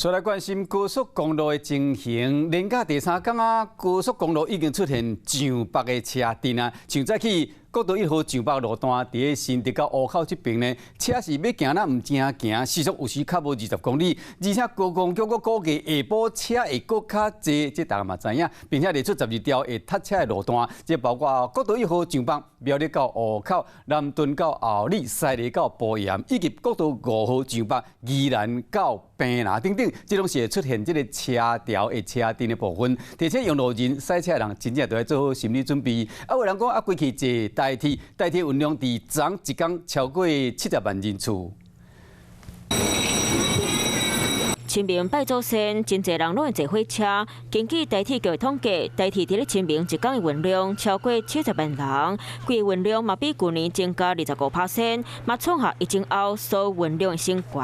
煞來關心高速公路的情形，連假第三工啊，高速公路已經出現上百个車陣啊，像早起國道1號上北路段，佇咧新竹到湖口這邊呢，車是欲行若毋正行，時速有時較無20公里，而且高公局閣估計下晡車會閣較濟，這大家嘛知影，並且列出12條會塞車的路段，這包括國道1號上北苗栗到湖口、南屯到后里、西螺到埔鹽，以及國道5號上北宜蘭到屏南等等，這攏是會出現這个車潮會車陣的部分。提醒用路人駛車的人真正著愛做好心理準備。啊，有人講啊，過去坐台鐵，台鐵運量佇昨一工超過70萬人次。清明拜祖先，真濟人攏會坐火車。根據台鐵局統計，台鐵佇咧清明一工的運量超過70萬人，規個運量嘛比舊年增加25%，嘛創下疫情後所有運量的新高。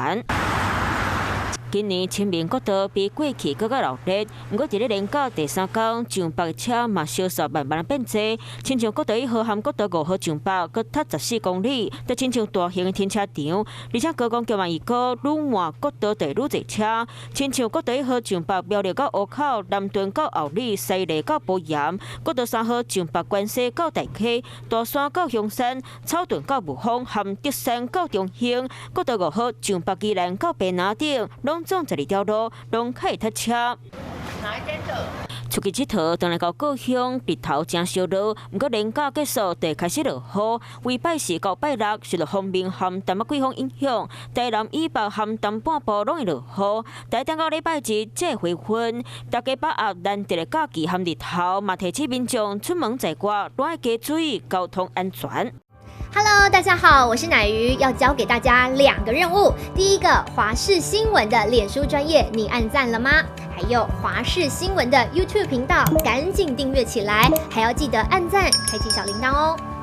今年清明國道比過去閣較鬧熱，毋過佇咧連假第三工，上北車嘛相續慢慢變濟，親像國道1號和國道5號上北，閣塞14公里，就親像大型的停車場。而且高公局嘛預告，愈晚國道就會愈濟車，親像國道1號上北苗栗到湖口、南屯到后里、西螺到埔鹽，國道3號上北關西到大溪、大山到香山、草屯到霧峰和竹山到中興，國道5號上北宜蘭到屏南頂，攏總12條路攏較會塞車。出去𨑨迌，轉來到故鄉，日頭誠燒熱，毋過連假結束就開始落雨。為拜四到拜六受到鋒面和東北季風影響，台南以北和東半部攏會落雨。台等到禮拜日才會回溫。大家把握難得的假期和日頭，嘛提醒民眾出門在外，攏愛加注意交通安全。 Hello，大家好，我是乃瑜，要交給大家兩個任務。第一個，華視新聞的臉書專頁，你按讚了嗎？還有華視新聞的 YouTube 頻道，趕緊訂閱起來，還要記得按讚，開啟小鈴鐺哦。